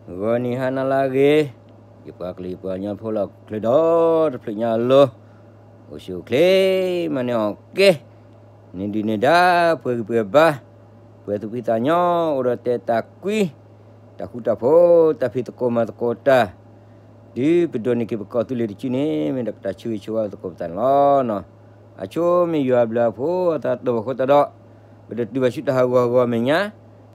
ဂီၤနံၤဟါနၤလၢအဂ့ၤ, ယပှၤကလုာ်ယပှၤကညီဖိလၢဟီၣ်ခိၣ်ချၢဒီတဖျၢၣ်ညါအလိၤ, အိၣ်ဆူၣ်အိၣ်ချ့မၤန့ၢ်အီၣ်ကဲ, န့ၢ်ဒုၣ်န့ၢ်ဒါ ပှဲၤဂံၢ်ပှဲၤဘါ, ပှဲၤသူၣ်ဖှံသးညီ, အိၣ်ဒီးတၢ်အဲၣ်တၢ်ကွံ, တၢ်ဃူတၢ်ဖိး, တၢ်ဖံးသကိးမၤသကိးတၢ်, တုၤပဒိးန့ၢ်က့ၤပကီၢ်သူလ့ၤတစုန့ၣ် မ့ၢ်ဒၣ်ပတၢ်ဆၢဂ့ၤဆၢဝါသကိးပသးန့ၣ်လီၤ. အဆိမ့ၢ်ယွၤအဘျုးအဖှိၣ်အသးတအိၣ်ဘၣ်အဃိသတးဒီး, ပတတုၤဘၣ်ဆူတၢ်ဟးဂီၤဟးဂီၤအမဲာ်ညါ,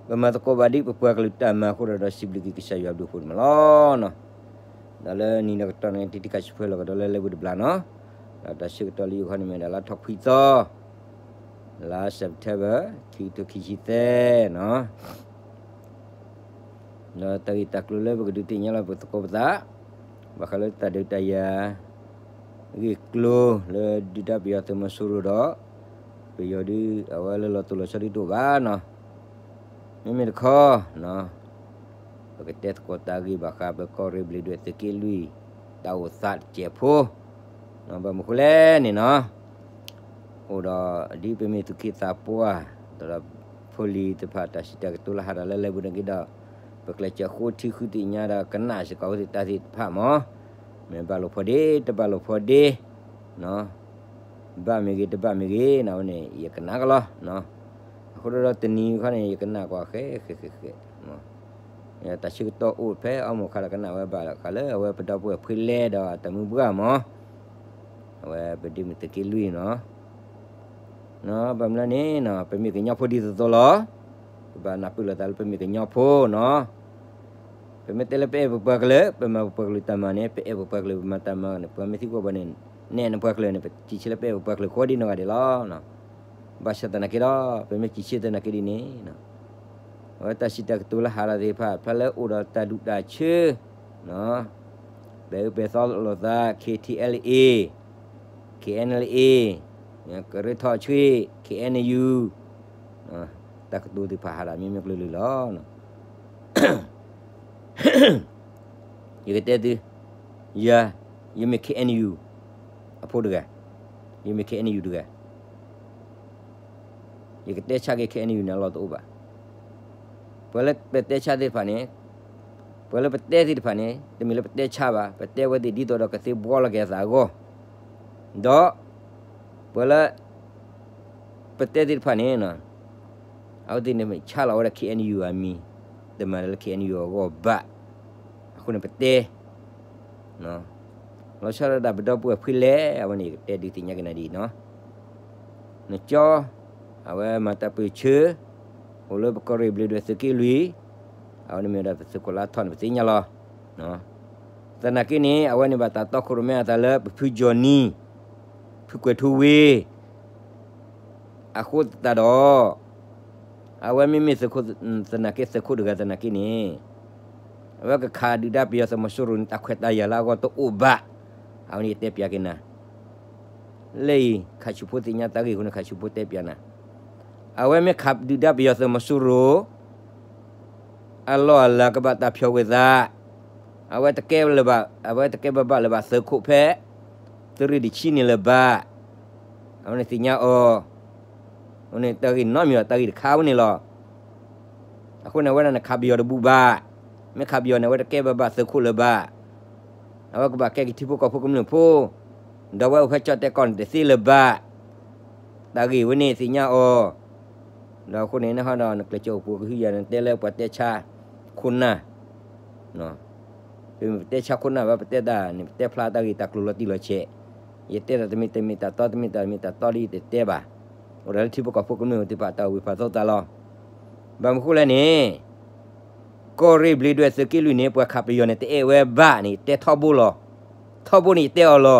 ပမၤသကိးဘၣ်ဒ်ပပှၤကလုာ်တၢ်မၤအဃိဒီး ဒီးစံးဘျုးက့ၤကစၢ်ယွၤအဘျုးအဖှိၣ်န့ၣ်မးလီၤ. ဒီးလၢနံၤဒီးကတီၢ်န့ၣ် တံၤတံၤခါဆူၣ်ဖဲလီၤကဒီးလၢလၢပူၤတဘျီနီၤ, ဒီးတၢ်ဆၢကတီၢ်လၢယအိၣ်ခီန့ၣ်မ့ၢ်ဒၣ်လါထီၣ်ခွံသီ, လါ September ခံကထိခံဆံသၢနီၤ. ဒီးတၢ်ဂ့ၢ်တၢ်ကျိၤလၢပကဒုးသ့ၣ်ညါလီၤပသကိးပသး, ဘၣ်ဃးလၢတၢ်ဒုးတၢ်ယၤ ဂ့ၢ်ကျိၤလၢဒုၣ်ဒါပယီၤသုးမီၤစိရိၤဒီး, ပယီၤဒုးအဝဲလၢလီၤတိၢ်လီၤဆီဒုးတအိၣ်ဘၣ်နီၤ. မ့မ့ၢ်တခီ, ပကတဲသကိးတၢ်ဂ့ၢ်ဘၣ်ဃးပကီၢ်ရ့ၣ်ဘျ့းဒွဲၣ်သုးက့လွံၢ် တၢ်အိၣ်သးတစဲးဖိ, ဘၣ်မနုၤဃိလဲၣ်န့ၣ်နီၤ, အိၣ်ဒီးဒ်ပမ့ၢ်သူၣ်က့သးပှၢ်, ဒီးဖိလံၤတဖၣ်တၢ်စံးတၢ်ကတိၤလၢဟးဒီးလၢလၢပူၤန့ၣ်က့ဒီး, ပကျဲးစၢးဃိထံဃုသ့ၣ်ညါဒီးကနၣ်စ့ၢ်ကီးဝဲသ့ၣ်တၢ်သ့ၣ်တဖၣ်မး, မ့ၢ်ဘၣ်လိာ်ဖိးဒ့ တဘၣ်လိာ်ဖိးဒ့, ဘၣ်မ့ၢ်ဂ့ၤတဘၣ်မ့ၢ်ဂ့ၤန့ၣ်ဝဲန့ၣ် ယကနၣ်ကလီၤ. အဃိဒီးတနံၤခီန့ၣ် ယကနၣ်ကွၢ်ဃဲဃဲဃဲဃဲ, တၢ်ဆၢကတီၢ်အိၣ်ဖဲအီမိၢ်ခါဒီးကနၣ်ဝဲဘၣ်လၢဃးလၢအဝဲပဒီပုၢ်ဝဲၢ်ဖှ့လဲဒီးတၢ်မုၢ်ပှၢ်မး, အဝဲပဒ့မုၢ်သုးက့လွံၢ်နီၤ. ဘၣ်မနုၤလဲၣ်န့ၣ်, ပမ့ၢ်ကညီဖိဒ်သိးသိးလီၤ, ပဘၣ်နၢ်ပၢၢ်လိာ်သးလၢပမ့ၢ်ကညီဖိနီၤ. ပမ့ၢ်တဲလၢပအဲၣ်ပပှၤကလုာ် ပမၤပပှၤကလုာ်တၢ်မၤန့ၣ် ပအဲၣ်ပပှၤကလုာ်ပမၤတၢ်မၤန့ၣ် ပှၤမ့ၢ်သံကွၢ်ပှၤန့ၣ်, နဲနပှၤကလုာ်န့ၣ် ပစံးဆၢလၢပအဲၣ်ပပှၤကလုာ်ဃိဒ်နီၢ်ဂၤဒဲးလီၤ. ဘၣ်ဆၣ်သနာ်က့ဒီး, ပမ့ၢ်စံးဆၢသနာ်က့ဒ်န့ၣ်, အဝဲတၢ်စံးတၢ်ကတိၤလၢဟးဒီးသ့ၣ်တဖၣ် ဖျါလၢအိၣ်ဒီးတၢ်ဒူၣ်တၢ်ဆၢ, ပဲာ်အၢပဲာ်သီလိာ်သး KTLA, KNLA, ကရၢထီၣ်ဆှံ KNU, တၢ်ကတိၤသ့ၣ်တဖၣ်ဟးဒၣ်မ့မ့ၢ်ကျၢၤလၢာ်လီၤ. ယကတဲသု, ယၤ, ယမ့ၢ် KNU အဖိတဂၤ, ယမ့ၢ် KNU တဂၤ, ယကတဲဆါက့ၤ KNU န့ၣ်အလီၢ်တအိၣ်ဘၣ်. ပှၤလၢပတဲဆါသ့ၣ်တဖၣ်န့ၣ်, ပှၤလၢပတဲသ့ၣ်တဖၣ်န့ၣ် တမ့ၢ်လၢပတဲဆါဘၣ်, ပတဲဝဲသ့ၣ်ဒ်သိးဒီးကသ့ဘှီလီၤက့ၤအသးအဂီၢ်, ဒီး ပှၤလၢ ပတဲသ့ၣ်တဖၣ်န့ၣ်, အဝဲသ့ၣ်န့ၣ်မ့ၢ်ဆါလီၤဝဲဒၣ် KNU အမံၤ, တမၤလၢ KNU အဂီၢ်ဘၣ်. အဃိန့ၣ်ပတဲ လီၤဆီဒၣ်တၢ်ပဒီပုၢ်ဝဲၢ်ဖှ့လဲၣ် အဝဲန့ၣ်ယကတဲဒုးသ့ၣ်ညါက့ၤနၤဒ်အံၤနီၤ. နကၠီ, အဝဲမၤတၢ်ပၢၢ်ဆၢ, အိၣ်လၢပကီၢ်ရ့ၣ်ဘျ့းဒွဲၣ်သုးက့လွံၢ်, အဝဲန့ၣ်မ့ၢ်ဝဲဒၣ်ပသုးခိၣ်လါထီၣ်န့ၣ် ပသ့ၣ်ညါလီၤ. သနာ်က့န့ၣ် အဝဲန့ၣ်ဘၣ်တၢ်တီခိၣ်ရိၣ်မဲအသးလၢပဖုကၠီၤနံၤ, ဖုကွဲၤထူဝ့ အဃိသတးဒီး အဝဲမ့မ့ၢ်သုးခိၣ်သနာ်က့ သုးခိၣ်တဂၤသနာ်က့န့ၣ်, အဝဲကခးဒုၣ်ဒါပယီၤသုးမီၤစိရိၤန့ၣ် တၢ်ခွဲးတၢ်ယာ်လၢအဂီၢ်တအိၣ်ဘၣ်. အဝဲန့ၣ်ယတဲပၠးက့ၤနၤ, လၢအံၤ ခးဆူၣ်ဖိသ့ၣ်ညါတၢ်ဂ့ၢ်အဃိန့ၣ် ခးဆူၣ်ဖိတဲပၠးနၤ, အဝဲမ့ၢ်ခးဒုၣ်ဒါပယီၤသုးမီၤစိရိၤ အလီၢ်အလၤကဘၣ်တၢ်ဖျီၣ်ဝဲသး, အဝဲတကဲလၢၤဘၣ်, အဝဲတကဲဘၣ်ဘၣ်လၢၤဘၣ်သုးခိၣ်ဖဲ သုးရ့ၣ်တဆံန့ၣ်လၢၤဘၣ်. အဝဲန့ၣ်သ့ၣ်ညါအီၤ, အဝဲန့ၣ်တၢ်ဂ့ၢ်နီတမံၤဘၣ် တၢ်ဂ့ၢ်တခါဝဲန့ၣ်လီၤ. အဃိန့ၣ် အဝဲဒၣ်န့ၣ်ခးပယီၤတဘူၣ်ဘၣ်, မ့ၢ်ခးပယီၤန့ၣ် အဝဲတကဲဘၣ်ဘၣ်သုးခိၣ်လၢၤဘၣ်. အဝဲကဘၣ်ကဲက့ၤထံဖိကီၢ်ဖိကမျၢၢ်ဖိ, ဒီးအဝဲအိၣ်ဖဲကၠီၣ်တဲၣ်ကီၢ်န့ၣ်တသ့လၢၤဘၣ်. တၢ်ဂ့ၢ်ဝဲန့ၣ်သ့ၣ်ညါအီၤ, ဒီးအဃိန့ၣ် နဟီဒီးနကျဲးစၢးအိၣ်ပူၤကဟုကယာ်န့ၣ် တဲလၢပှၤတဲဆါခိၣ်နၢ်, ပမ့ၢ်ပတဲဆါခိၣ်နၢ်ဘၣ် ပတဲတၢ်န့ၣ် ပတဲဖျါတၢ်ဂ့ၢ်တၢ်ကျိၤလီၤတံၢ်လီၤဆဲး, ယတဲတၢ်တမ့ၢ်တမ့ၢ်တၢ်တီ တမ့ၢ်တၢ်မ့ၢ်တၢ်တီဒီးယတတဲဘၣ်. အိၣ်ဒီးလၢထံဖိကီၢ်ဖိကမျၢၢ်သ့ၣ်တဖၣ်တၢ်အိၣ်ဝံၤဖးသိသးလီၤ. ဘၣ်မနုၤဃိလဲၣ်န့ၣ်, ကီၢ်ရ့ၣ်ဘျ့းဒွဲၣ်သုးက့လွံၢ်န့ၣ် ပှၤခးပယီၤန့ၣ် တအဲၣ်ဝဲဘၣ်န့ၣ် ယတဲထီဘိလီၤ. ထီဘိန့ၣ်ယတဲအီၤလီၤ.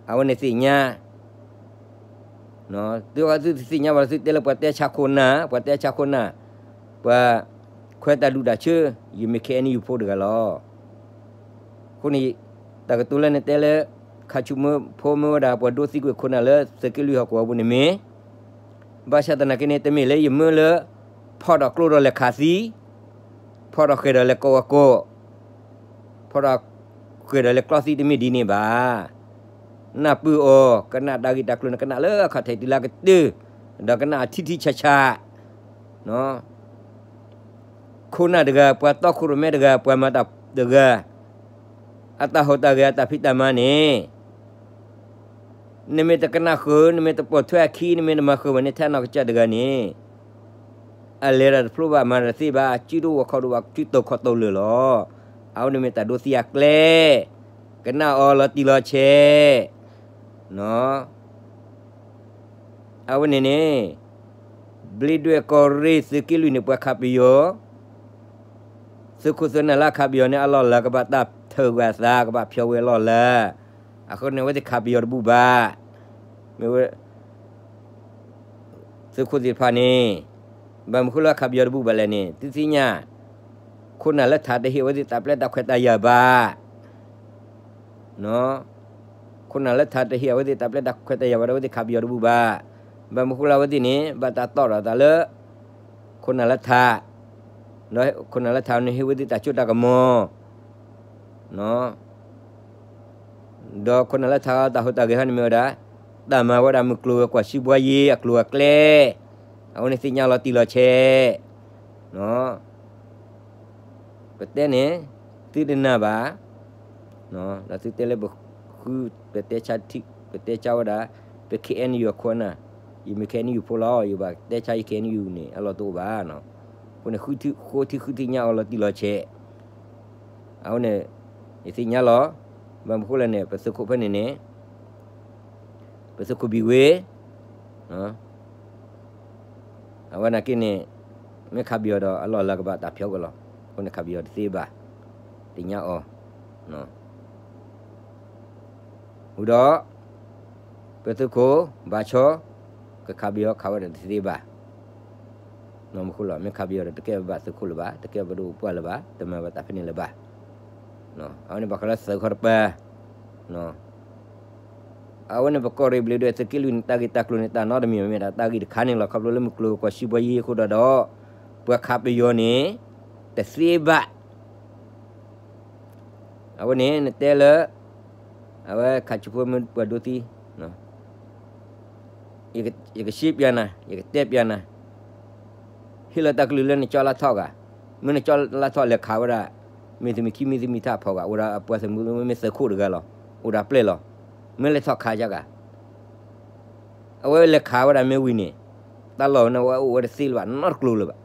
အဝဲန့ၣ်သ့ၣ်ညါ, သုသုတသ့ၣ်ညါဘၣ် သုတဲလၢပှၤတဲဆါခိၣ်နၢ်, ပှၤတဲဆါခိၣ်နၢ်, ပှၤခွဲးတၢ်ဒူၣ်တၢ်ဆၢ, ယမ့ၢ် KNU ဖိတဂၤလီၤ. အဃိန့ၣ်, တၢ်ကတိၤလၢနတဲလၢ ခးဆူၣ်မၢဖိမၢဝဲဒၣ်ပှၤဒိသံကွံာ်ခိၣ်နၢ်လၢသုးက့လွံၢ်ဟီၣ်ကဝီၤပူၤန့ၣ်မ့ၢ်, ဘၣ်ဆၣ်သနာ်က့န့ၣ် တမ့ၢ်လၢယမၢလၢ ဖီၣ်ဒီးကျိဒီးလဲၤခးသံ, ဖီၣ်ဒီးဃဲၤဒီးလဲၤကိးဝဲကိး, ဖီၣ်ဒီးဃဲၤဒီးလဲၤကျီသံတမ့ၢ်ဒ်န့ၣ်ဘၣ်. နၢ်ပၢၢ်အီၤ, ကနၣ်တၢ်ဂ့ၢ်တၢ်ကျိၤန့ၣ် ကနၣ်လၢအခီၣ်ထံးတုၤလၢအကတၢၢ်, ဒီးကနၣ်အထံထံဆးဆး က ခိၣ်နၢ်တဂၤ ပှၤတီခိၣ်ရိၣ်မဲတဂၤ ပှၤမၤတၢ်တဂၤ အတၢ်ဟူးတၢ်ဂဲၤ အတၢ်ဖံးတၢ်မၤန့ၣ် နမ့ၢ်တကနၣ်ဃုာ် နမ့ၢ်တပိာ်ထွဲအခံ နမ့ၢ်တမၤဃုာ်ဘၣ်န့ၣ် ထဲအနီၢ်ကစၢ်တဂၤန့ၣ် အလဲၤတၢ်တဖျိဘၣ် မၤတၢ်တသ့ဘၣ် စုဒိၣ်ဝီၤခီၣ်ဒိၣ်ဘၣ် စုတိာ်ခီၣ်တိာ်လၢာ်လီၤ. အဝဲန့ၣ်မ့ၢ်တၢ်ဒိးသံအကျဲ ကနၣ်အီၤလီၤတံၢ်လီၤဆဲး အဝဲန့ၣ်န့ၣ် ဘျ့ဒွဲၣ်ကီၢ်ရ့ၣ်သုးက့လွံၢ်န့ၣ် ပှၤခးပယီၤ သုးခိၣ်သုးနၢ်လၢအခးပယီၤန့ၣ် အလီၢ်လၤကဘၣ်တၢ်ထၢၣ်ဝဲအသး ကဘၣ်ဖျိးဝဲအလီၢ်လၤ အဃိန့ၣ် အဝဲသ့ၣ်ခးပယီၤတဘူၣ်ဘၣ် မ့ၢ်ဝဲ သုးခိၣ်သ့ၣ်တဖၣ်န့ၣ် ဘၣ်မနုၤဃိလၢအခးပယီၤတဘူၣ်ဘၣ်လဲၣ်န့ၣ် သုသ့ၣ်ညါ ခိၣ်နၢ်လၢထးတဟ့ၣ်အဝဲသ့ၣ်တၢ်ပျဲတၢ်ခွဲးတၢ်ယာ်ဘၣ် ခိၣ်နၢ်လၢထးတဟ့ၣ်အဝဲသ့ၣ်တၢ်ပျဲတၢ်ခွဲးတၢ်ယာ်ဘၣ်ဒီး အဝဲသ့ၣ်ခးပယီၤတဘူၣ်ဘၣ်. ဘၣ်မနုၤဃိလၢအဝဲသ့ၣ်န့ၣ် ဘၣ်တၢ်တီၣ်ထီၣ်အသးလၢ ခိၣ်နၢ်လၢထး ဒီးခိၣ်နၢ်လၢထးန့ၣ် ဟ့ၣ်ဝဲသ့ၣ်တၢ်စိတၢ်ကမီၤ ဒီးခိၣ်နၢ်လၢထးတၢ်ဟူးတၢ်ဂဲၤဟီန့ၣ်မ့ၢ်ဝဲဒၣ် တၢ်မၤဝဲဒၣ်မုၢ်ကျိၤဝဲၤကွာ်စုဘှါယ့အကျိၤအကျဲ အဝဲန့ၣ်သ့ၣ်ညါလီၤတံၢ်လီၤဆဲး ပတဲန့ၣ် သုတနာ်ဘၣ် ဒီးသုတဲလၢပဃု ပတဲဆါ ပတဲဆါဝဲဒၣ် ပ K N U အခိၣ်အနၢ် ယမ့ၢ် K N U ဖိလီၤ ယဘၣ်တဲဆါယ K N U န့ၣ် အလီၢ်တအိၣ်ဘၣ်. အဃိန့ၣ် ဃုထံဃိထံဃုသ့ၣ်ညါအီၤလီၤတံၢ်လီၤဆဲး အဝဲန့ၣ် ယသ့ၣ်ညါလီၤ. ဘၣ်မနုၤဃိလဲၣ်န့ၣ် ပသုးခိၣ်ဖဲန့ၣ်န့ၣ် ပသုးခိၣ်ဘံၣ်ဝ့ၢ် အဝဲနာ်က့န့ၣ် မ့ၢ်ခးပယီၤဒီးအလီၢ်လၤကဘၣ်တၢ်ဖျိးကွံာ်လီၤ. အဃိန့ၣ်ခးပယီၤတသ့ဘၣ် သ့ၣ်ညါအီၤ ဝံၤဒီး ပသုးခိၣ်ဘၣ်ဆီ ကခးပယီၤခးဝဲဒၣ်တသ့ဘၣ်. မနုၤဃိလီၤ မ့ၢ်ခးပယီၤဒီးတကဲဘၣ်သုးခိၣ်လၢၤဘၣ် တကဲဘၣ်ပဒိၣ်ပပှၢ်လၢၤဘၣ်. အဝဲန့ၣ်ဘၣ်ဃးလၢသုးခီတပၤ အဝဲန့ၣ်ပကီၢ်ရ့ၣ်ဘျ့ဒွဲၣ်သုးက့လွံၢ်န့ၣ် တၢ်ဂ့ၢ်တၢ်ကျိၤန့ၣ် တၢ်နီတမံၤမ့ၢ်ဒၣ်တၢ်ဂ့ၢ်တခါန့ၣ်လီၤ. ခီဖျိလၢမုၢ်ကျိၤဝဲၤကွာ်စုဘှါယ့အဃိဒီး ပှၤခးပယီၤန့ၣ် တသ့ဘၣ် အဝဲန့ၣ်နတဲလၢ အဝဲခးဆံးဖိမ့ၢ်ပှၤဒိသံ ယကစံးပျးနၤ ယကတဲပျးနၤ ဟ့ၣ်လီၤတၢ်ကလုၢ်လၢနကၠီလါထီၣ်ဂၤ မ့ၢ်နကၠီလါထီၣ်လဲၤခးဝဲဒၣ် မ့ၢ်သုးမုၢ်ခံမ့ၢ်သုးမုၢ်ထးဖီၣ်ဂၤ အိၣ်ဒီးအပှၤသုးမုၢ်မ့ၢ်သုးခိၣ်တဂၤလီၤ အိၣ်ဒီးပျဲၢ်လီၤ မ့ၢ်လဲၤထီၣ်ခးယါဂၤ အဝဲလဲၤခးဝဲဒၣ်မ့ၢ်ဝံၤန့ၣ် တၢ်လီၢ်ဝဲန့ၣ်ဝဲအိၣ်ဝဲတသ့လၢၤဘၣ် နီတကျိၤလၢၤဘၣ်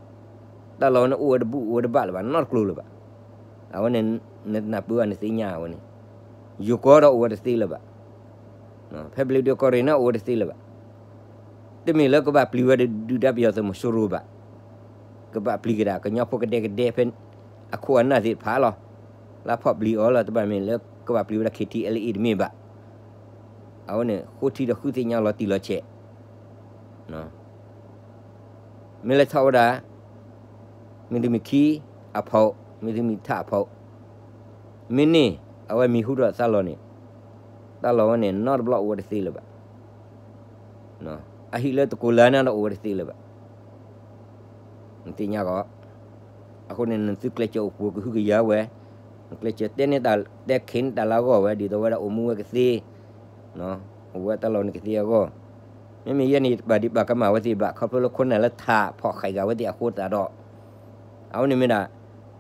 တၢ်လီၢ်ဝဲန့ၣ်အိၣ်ဝဲတဘူၣ်အိၣ်ဝဲတဘၣ်လၢၤဘၣ် နီတကျိၤလၢၤဘၣ် အဝဲန့ၣ် နတနၢ်ပၢၢ်ဘၣ်နသ့ၣ်ညါအဝဲန့ၣ် ယိၤကီၢ်ဒီးအိၣ်ဝဲတသ့လၢၤဘၣ် ဖဲဘျ့ဒွဲၣ်ကီၢ်ရ့ၣ်န့ၣ်အိၣ်ဝဲတသ့လၢၤဘၣ် တမ့ၢ်လၢကဘၣ်ပျံၤဝဲဒုၣ်ဒါပယီၤသုးမီၤစိရိၤဘၣ် ကဘၣ်ပျံၤကဒါကညီဖိကဒဲကဒဲဖဲ အခိၣ်အနၢ်သ့ၣ်တဖၣ်လီၤ လၢဖီၣ်ပျံၤအီၤလီၤ တဘၣ်မ့ၢ်လၢကဘၣ်ပျံၤဝဲဒၣ် K T L A တမ့ၢ်ဘၣ် အဝဲန့ၣ် ဃိထံဒီးဃုသ့ၣ်ညါလီၤတံၢ်လီၤဆဲး မ့ၢ်လဲၤထီၣ်ဝဲဒၣ် မ့ၢ်သုးမုၢ်ခံအဖီၣ် မ့ၢ်သုးမုၢ်ထးအဖီၣ် မ့ၢ်န့ၢ် အဝဲမံၤဟူထီၣ်သးလီၤန့ၣ် တၢ်လီၢ်ဝဲန့ၣ် နီတဘျီအိၣ်ဝဲတသ့လၢၤဘၣ် အဟံၣ်လၢတကိးလၢန့ၣ်ဒီးအိၣ်ဝဲတသ့လၢၤဘၣ် နသ့ၣ်ညါကီး အဃိန့ၣ် နသုကျဲးစၢးအိၣ်ပှိၤကဟုကယာ်ဝဲ နကျဲးစၢးတဲန့ၢ်တၢ် တဲခ့န့ၢ်တၢ်လၢအဂီၢ်ဝဲ ဒ်သိးဝဲဒၣ်အိၣ်မူဝဲကသ့ အိၣ်ဝဲတၢ်လီၢ်န့ၣ်ကသ့အဂီၢ် မ့မ့ၢ်ယဲန့ၣ် ယတဘၣ်ဒံးဘၣ်ကမၣ်ဝဲသ့ၣ်ဘၣ် ခီဖျိလၢခိၣ်နၢ်လၢထးဖီၣ်ဃာ်ဂၤဝဲသ့ၣ်အဃိသတးဒီး အဝဲန့ၣ်မ့ၢ်ဒၣ်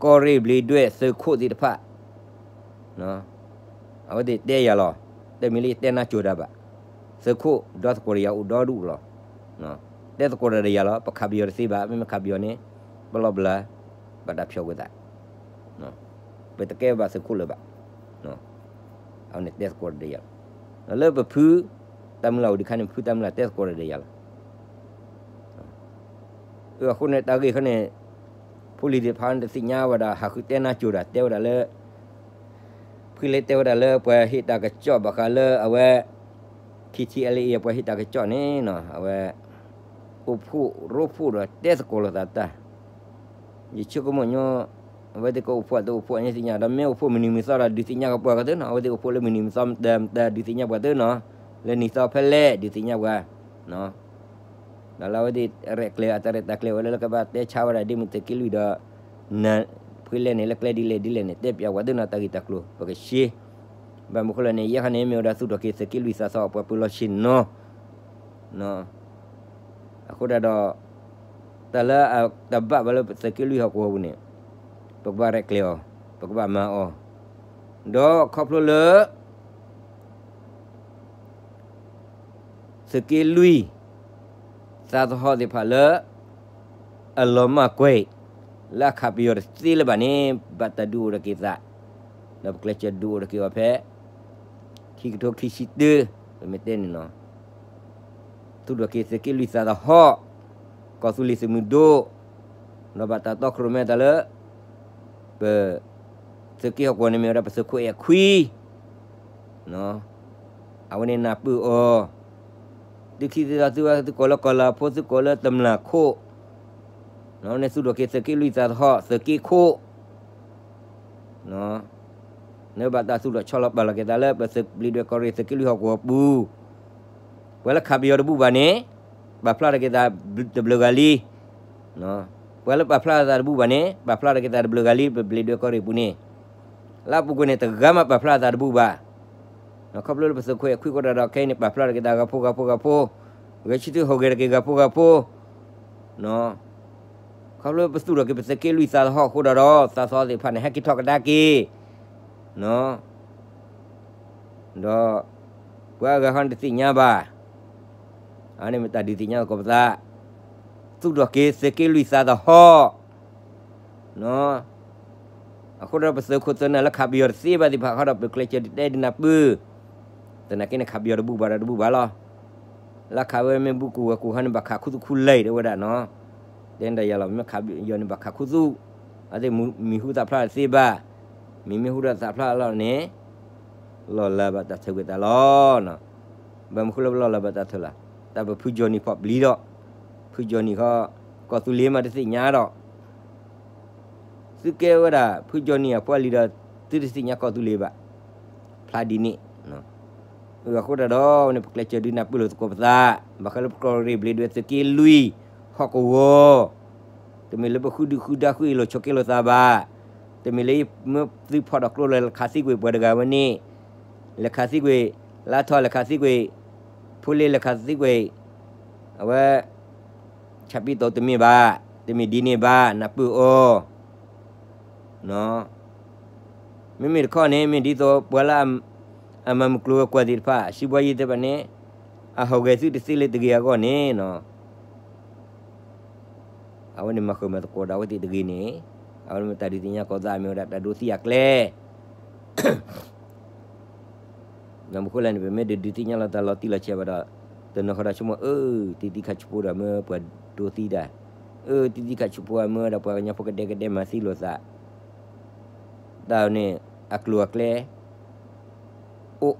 ကီၢ်ရ့ၣ်ဘျ့ဒွဲၣ်သုးခိၣ်သ့ၣ်တဖၣ် အဝဲသ့ၣ်တဲယၤလီၤ တမ့ၢ်လၢယတဲနါစိၤတၢ်ဘၣ် သုးခိၣ်ဒီသကိးဒီးယၤအိၣ်ဒီဒူၣ်လီၤ တဲသကိးဒီးယၤလီၤ ပခးပယီၤတသ့ဘၣ် မ့မ့ၢ်ခးပယီၤန့ၣ် ပလီၢ်ပလၤ ဘၣ်တၢ်ဖျိးကွံာ်သး ပတကဲဘၣ်သုးခိၣ်လၢၤဘၣ် အဝဲန့ၣ်တဲသကိးဒီးယၤလီၤ လၢပဖု တၢ်မုၢ်လၢ်အိၣ်ဒံးခါန့ၣ် ဖုတၢ်မုၢ်လၢ်တဲသကိးဒီးယၤလီၤ အဃိန့ၣ်တၢ်ဂ့ၢ်ခီန့ၣ် ဖိလံၤသ့ၣ်တဖၣ်န့ၣ်တသ့ၣ်ညါဝဲဒၣ် ဟးဃုတဲနါစိၤတၢ် တဲဝဲဒၣ်လၢ ဖုလဲၤတဲဝဲဒၣ်လၢပှၤဟ့ၣ်တၢ်ကစီၣ်ဘၣ်ဃးလၢအဝဲ K T L A ပှၤဟ့ၣ်တၢ်ကစီၣ်န့ၣ်နီၤ အဝဲ အိၣ်ဖှိၣ်ရိဖှိၣ်ဒီးတဲသကိးလိာ်သးတၢ် ယဆိကမိၣ်ညီ အဝဲသ့ၣ်ကအိၣ်ဖှိၣ်တအိၣ်ဖှိၣ်န့ၣ်သ့ၣ်ညါ ဒီးမ့ၢ်အိၣ်ဖှိၣ်မုၢ်နံၤမုၢ်သီဒီး ဒုးသ့ၣ်ညါကပှၤကတၢၢ်နီၤ အဝဲသ့ၣ်အိၣ်ဖှိၣ်လၢမုၢ်နံၤမုၢ်သီမတၤမတၤ ဒုးသ့ၣ်ညါပှၤတၢၢ်နီၤ လၢနံၤသီဖဲလဲၣ် ဒုးသ့ၣ်ညါပှၤ ဒီးလၢအဝဲသ့ၣ်ရဲၣ်ကျဲၤအတၢ်ရဲၣ်တၢ်ကျဲၤဝဲလၢကဘၣ်တဲဆါဝဲဒၣ်ဒ်မုၢ်သုးက့လွံၢ်ဒီး နၢ်ဖှဲလဲၣ်န့ၣ် လၢကျဲဒ်လဲၣ်ဒ်လဲၣ်န့ၣ် တဲပျးပှၤတၢၢ်နီၤ တၢ်ဂ့ၢ်တၢ်ကျိၤ ပကရှဲ ဘၣ်မနုၤဃိလဲၣ်န့ၣ် ယဲခါန့ၣ် မ့ၢ်ဝဲဒၣ်သုးထီၣ်က့ၤသုးက့လွံၢ်သးသီအပှၤပၢၤလီၢ်ဆ့ၣ်နီၤ အဃိဒၣ်ဒီး တၢ်လၢတၢ်ဘၣ်ဝဲလၢသုးက့လွံၢ်ဟီၣ်ကဝီၤပူၤန့ၣ် ပကဘၣ်ရဲၣ်ကျဲၤအီၤ, ပကဘၣ်မၤအီၤ, ဒီးခီဖျိလၢ သုးက့လွံၢ်သးသဟီၣ်သ့ၣ်တဖၣ်လၢ အလီၤမၢ်ကွဲး လၢအခးပယီၤတသ့လၢၤဘၣ်န့ၣ် ဘၣ်တၢ်ဒုးအိၣ်ထီၣ်က့ၤသး, ဒီးပကျဲးစၢးဒုးအိၣ်ထီၣ်က့ၤအီၤဖဲ ခံကထိခံဆံတၢ, ပမ့ၢ်တဲန့ၣ်နီၤ, သူၣ်ထီၣ်က့ၤသုးက့လွံၢ်သးသဟီၣ်, ကီၢ်သူလ့ၤသုးမုၢ်ဒိၣ်, ဒီးဘၣ်တၢ်တီခိၣ်ရိၣ်မဲတၢ်လၢ ပ သုးက့ဟီၣ်ကဝီၤန့ၣ်မ့ၢ်ဝဲဒၣ်ပသုးခိၣ်အဲၣ်ခွံ အဝဲန့ၣ်နၢ်ပၢၢ်အီၤ, သုခံသုသီသုဝဲသုကိးလၢ ကီၢ်လၤဖိ သုကိးလၢတမျၢ်ခိၣ်, န့ၣ်သူၣ်ထီၣ်က့ၤသုးက့လွံၢ်သးသဟီၣ် သုးက့ခိၣ်, န့ၣ်ဘၣ်တၢ်သူၣ်ထီၣ်ဆီလီၤပာ်လီၤက့ၤသးလၢ ပသုးပျံၤဒွဲၣ်ကီၢ်ရ့ၣ်သုးက့လွံၢ်ဟီၣ်ကဝီၤပူၤ, ပှၤလၢခးပယီၤတဘူၣ်ဘၣ်န့ၣ် ပာ်ဖျါထီၣ်က့ၤသးတဘျုးဂၤလံ ပှၤလၢပာ်ဖျါထီၣ်သးတဘူၣ်ဘၣ်န့ၣ် ပာ်ဖျါထီၣ်က့ၤသးတဘျုးဂၤလံ ပပျံၤဒွဲၣ်ကီၢ်ရ့ၣ်ပူၤန့ၣ်, လၢအပူၤကွံာ်န့ၣ် တဂၤမးပာ်ဖျါသးတဘူၣ်ဘၣ်. ခီဖျိလၢပသုးခိၣ်အဲၣ်ခွံအဃိတၢ်ဒီး ခဲအံၤန့ၣ် ပာ်ဖျါထီၣ်က့ၤသးဂၤဖိဂၤဖိဂၤဖိ, ဂဲၤဆၢထၢၣ်ဟူးဂဲၤထီၣ်က့ၤဂၤဖိဂၤဖိ, ခီဖျိပသူၣ်ထီၣ်က့ၤပသုးက့လွံၢ်သးသဟီၣ်အဃိတၢ်ဒီး သးသဟီၣ်သ့ၣ်တဖၣ်န့ၣ် ဟဲက့ၤထီၣ်ကဒါက့ၤ ဒီး ပှၤအဂၤဃီန့ၣ်တသ့ၣ်ညါဘၣ်. အန့ၣ်မ့ၢ်တၢ်ဒုးသ့ၣ်ညါသကိးပသး, သူၣ်ထီၣ်က့ၤသုးက့လွံၢ်သးသဟီၣ်, အဃိဒီးပသုးခိၣ်သုးနၢ်လၢခးပယီၤတသ့ဘၣ်သ့ၣ်တဖၣ်ဃီဒီး ပကျဲးစၢးဒုးတဲဒုးနၢ်ပၢၢ်, သနာ်က့န့ၣ် ခးပယီၤတဘူၣ်ဘၣ်ဒီးတဘူၣ်ဘၣ်လီၤ. လၢခးဝဲမ့ၢ်ဘူၣ်ကူၣ်ဝဲကူၣ်ဟီန့ၣ် ဘၣ်ခးခူသူၣ်ခူလံတဲဝဲဒၣ်နီၤ, တဲဒၣ်ယၤလီၤ မ့ၢ်ခးပယီၤန့ၣ် ဘၣ်ခးခူသူၣ်, အသ့ၣ်မံၤဟူသၣ်ဖျါတသ့ဘၣ်, မ့မ့ၢ်ဟူဒီးသၣ်ဖျါလီၤန့ၣ် လီၢ်လၤဘၣ်တၢ်ထၢၣ်ကွံာ်တၢ်လီၤ. ဘၣ်မနုၤဃိလၢပလီၢ်လၤဘၣ်တၢ်ထၢၣ်လီၤ, တၢ်ပဖုကၠီၤနံၤဖီၣ်ပျံၤဒီး, ဖုကၠီၤနံၤဃီ, ကီၢ်သူလ့ၤမးတသ့ၣ်ညါဒီး, သုကဲဝဲဒၣ် ဖုကၠီၤနံၤအပှၤလံဒီး, သုတသ့ၣ်ညါကီၢ်သူလ့ၤဘၣ်, ဖျါဒ်န့ၣ် အဃိတၢ်ဒီးန့ၣ် ပကျဲးစၢးဒုးနၢ်ပၢၢ်လိာ်သကိးပသး, ဘၣ်ဃးလၢပကီၢ်ရ့ၣ်ဘျံးဒွဲၣ်သုးက့လွံၢ် ဟီၣ်ကဝီၤ, တမ့ၢ်လၢပဃုဒုဃုဒါဃုအ့ၣ်လိာ်ဆိးက့လိာ်သးဘၣ်, တမ့ၢ်လၢမ့ၢ်သုဖီၣ်ထီၣ်ကျိလၢလဲၤခးသံကွံာ်ပှၤတဂၤဝဲန့ၣ်, လဲၤခးသံကွံာ်, လါထီၣ်လဲၤခးသံကွံာ်, ဖိလ့လဲၤခးသံကွံာ်, အဝဲ ဆၣ်ပံၣ်တီတမ့ၢ်ဘၣ်, တမ့ၢ်ဒ်န့ၣ်ဘၣ် နၢ်ပၢၢ်အီၤ မ့မ့ၢ်တခီန့ၣ် မ့ၢ်ဒ်သိးပှၤလၢအမၤမုၢ်ကျိၤဝဲၤကွာ်သ့ၣ်တဖၣ် စံးဘှီယံၤသ့ၣ်တဖၣ်န့ၣ် အဟီၣ်ဂဲၤသုတသ့လၢတဂ့ၤအဂီၢ်န့ၣ်နီၤ, အဝဲန့ၣ်မၤဃုာ်မၤသကိးဒီးအဝဲသ့ၣ်တဂ့ၤန့ၣ်, အဝဲန့ၣ်မ့ၢ်တၢ်ဒုးသ့ၣ်ညါကီးသး မ့ၢ်ဝဲဒၣ်တၢ်ဒိးသံအကျဲ ဘၣ်မနုၤဃိလဲၣ်န့ၣ် ပမ့ၢ်တဒုးသ့ၣ်ညါလီၤတၢ်လီၤတံၢ်လီၤဆဲးဘၣ်ဒီး တနီၤဃီဒီးဆိကမိၣ် အၢ တံၤသံခးဆူးဖိဒီးမ့ၢ်ပှၤဒိးသံတၢ်, အၢ တံၤသံခးဆူးဖိမ့ၢ်ဝဲဒၣ်ပှၤကညီဖိကဒဲကဒဲ မၤသံလိာ်သး တၢ်န့ၣ် အကျိၤအကျဲ အိၣ်,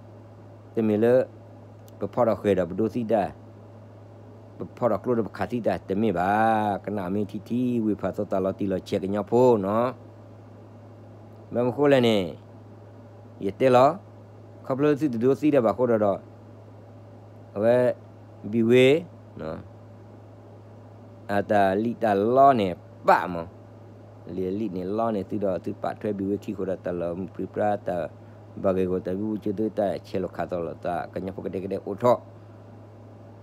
တမ့ၢ်လၢ ပဖီၣ်ထီၣ်ဃဲၤဒီးပဒိးသံတၢ်, ပဖီၣ်ထီၣ်ကျိဒီးပခးသံတၢ် တမ့ၢ်ဘၣ်, ကနၣ်အီၤမ့ၢ်ထံထံ ဝ့ၢ်ဖးသိတၢ်လီၤတံၢ်လီၤဆဲးကညီဖိနီၤ ဘၣ်မနုၤဃိလဲၣ်န့ၣ် ယတဲလီၤ, ခီဖျိသုတဒိးသံတၢ်ဘၣ်အဃိဒီး အဝဲ ဘံၣ်ဝ့ အတၢ်လံၣ်တၢ်လီန့ၣ် ပၣ်မး, လံာ်လံၣ်န့ၣ်လီန့ၣ် သုဒီးသုပာ်ထွဲဘံၣ်ဝ့ခံဃိဒီး တၢ်လီၤမုၢ်ပြံပြါ တၢ်ဘၣ်ဂ့ၢ်ဂီၢ် တၢ်ဘံဘူကၠိသု တၢ်ဆဲးလိာ်ခးသီလိာ်သး ကညီဖိကဒဲကဒဲအိၣ်ထီၣ်